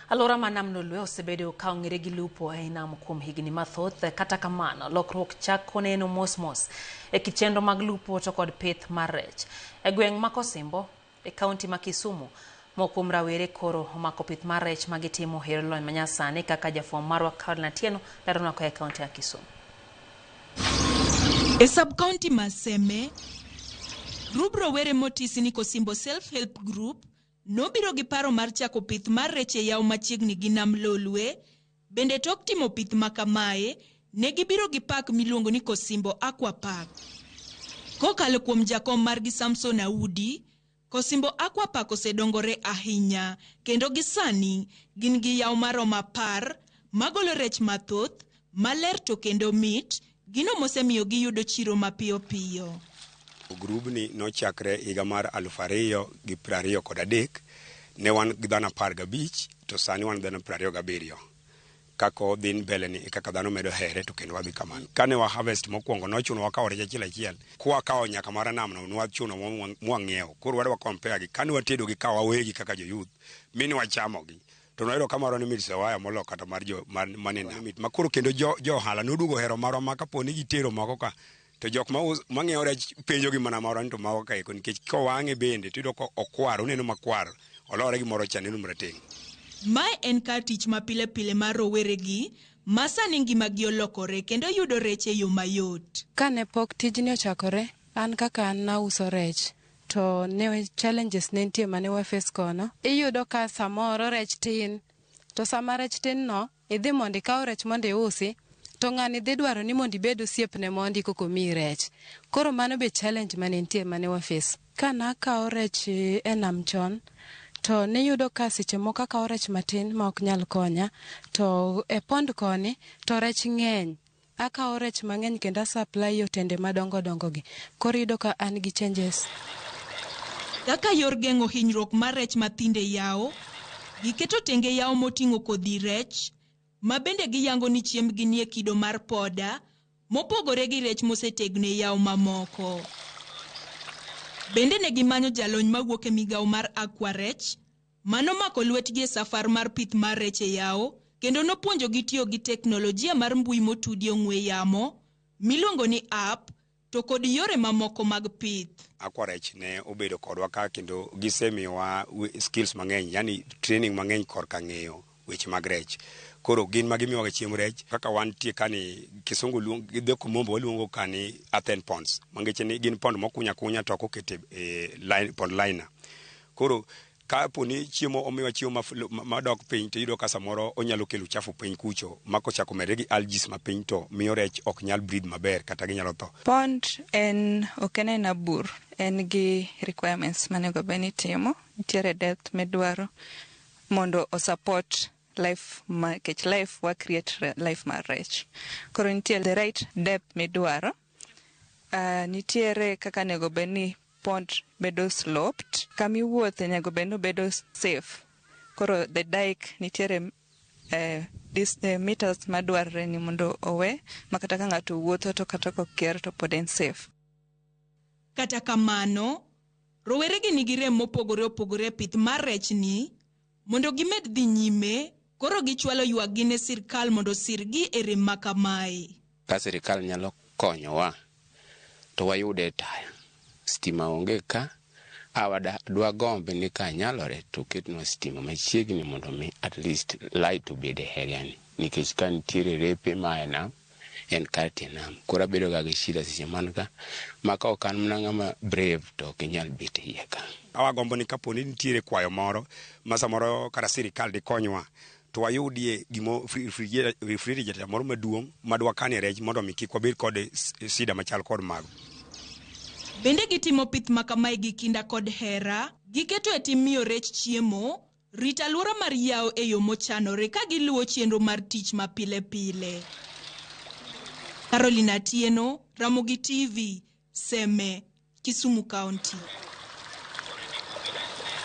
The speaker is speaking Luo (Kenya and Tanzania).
Alwora ma Nam Lolwe osebedo ka ong'ere gi lupo ei nam kuom higni mathoth. Kata kamano, lokruok chako neno mos mos e kit chenro mag lupo to kod pith mar rech. E gweng' ma Kosimbo, e kaunti ma Kisumu, moko kuom rawere koro omako pith mar rech ma gitimo e yor lony manyasani kaka jafwambo marwa Caroline Atieno leronwa koa e kaunti ya Kisumu. E sub-county ma Seme, grub rowere motisi ni Kosimbo Self Help Group nobiro gi paro mar chako pith mar rech e yawo machiegni gi Nam Lolwe. Bende tok timo pith ma kamae, ne gibiro gi park miluongo ni Kosimbo Aqua Park. Kokalo kuom jakom margi Samson Audi, Kosimbo Aqua Park osedongore ahinya kendo gi sani gin gi yawo maromo 10 magolo rech mathoth, maler to kendo mit, gino mosemiyo giyudo chiro mapiyo piyo. Grubni nochakre higa mar 2023, ne wan gi dhano 15 to sani wan dhano 27. Kaka odhi mbele ni e kaka dhano medo here to kendo wadhi kamano. Kane wa harvest mokwongo nochuno wakawo rech achiel achiel, kwakawo nyaka mar nam no nwachuno mwang'iewo. Koro wadwa compare gi kane watedo gi ka wawegi kaka jo youth mi nwachamogi to nwayudo ka marwa ni mit sawaya molo kata mar jo mane nam. Mit ma koro kendo jo ohala noduogo hero marwa ma kapo ni gitero moko ka to jok mang'iewo rech penjo gi mana marwa ni to mawa kaeko nikech kowang'e bende tiyudo ka okwar, oneno makwar, olore gi moro cha neno marateng'. Mae en kar tich ma pile pile mar roweregi ma sani ngimagi olokore kendo yudo rech e yo mayot. Kane pok tijni ochakore, an kaka an nauso rech to ne challenges ne nitie mane wa face kono. Iyudo ka samoro rech tin, to sama rech tin no, idhi mondo ikaw rech mondo iusi, to ng'ani dhi dwaro ni mondo ibed osiepne mondi koka omiyi rech. Koro mano be challenge mane nitie mane wa face. Ka nakawo rech e nam chon, to niyudo ka seche moko akawo rech matin ma ok nyal konya, to e pond koni to rech ng'eny. Akawo rech mang'eny kendo a supply otende madongo dongo gi. Koro iyudo ka an gi changes. Kaka yor geng'o hinyruok mar rech mathindo e yawo, giketo tenge yawo moting'o kodhi rech, ma bende giyango ni chiembgi nie kido mar poda, mopogore gi rech mosetegno e yawo mamoko. Bende ne gimanyo jalony mawuok e migawo mar Aqua Rech, manomako lwetgi e safar mar pith mar rech e yawo, kendo nopuonjogi tiyo gi teknolojia mar mbui motudi ong'we yamo, miluongo ni app, to kod yore mamoko mag pith. Aqua Rech ne obedo kodwa ka kendo gisemiyowa skills mang'eny, yani training mang'eny korka ng'eyo weche mag rech. Koro gin ma gimiyowaga chiemb rech kaka wantie kani kisungu luong gi dho kimombo waluongo ka ni earthen ponds. Mangeche ni gin pond mokuny akunya to ok okete e line, pond liner. Koro kapo ni chiemo omiwa chiemo madok piny to iyudo ka samoro onyalo kelo uchafu piny kucho ma kochako medre gi algae ma piny to miyo rech ok nyal breathe maber kata ginyalo tho. Pond en ok en aena bur, en gi requirements manego bed ni itimo. Nitiere depth midwaro mondo o support life nikech life wa create life mar rech. Koro nitie the right depth midwaro. Nitiere kaka onego bed ni pond bedo sloped. Kamiwuothe onego bed ni obedo safe. Koro the dike nitiere meters madwarre ni mondo owe ma kata ka ng'ato wuotho to kata kokier to pod en safe. Kata kamano, roweregi nigi rem mopogore opogore e pith mar rech ni, mondo gimed dhi nyime, koro gichwalo ywakgi ne sirkal mondo osirgi e rem ma kamae. Ka sirkal nyalo konyowa to wayude taya. Stima onge ka, dwagomb ni ka nyalore to ketnwa stima machiegni mondo mi at least light obed e area ni. Nikech ka nitiere repe ma e nam, en kar tie nam. Koro abedo ga gi shida seche man ka, ma ka ok an mana ng'ama brave to ok inyal bet e iye ka. Awagombo ni kapo ni nitiere kwayo moro ma samoro kata sirikal dikonywa to wayudie gimo refrigerator moro maduong' madwakanie rech mondo mi kik wabed kod shida machal kod mago. Bende gitimo pith ma kamae gi kinda kod hera, giketo e tim miyo rech chiemo, rito alwora mar yawo e yo mochanore ka giluwo chenro mar tich ma pile pile. Caroline Atieno, Ramogi TV, Seme, Kisumu County.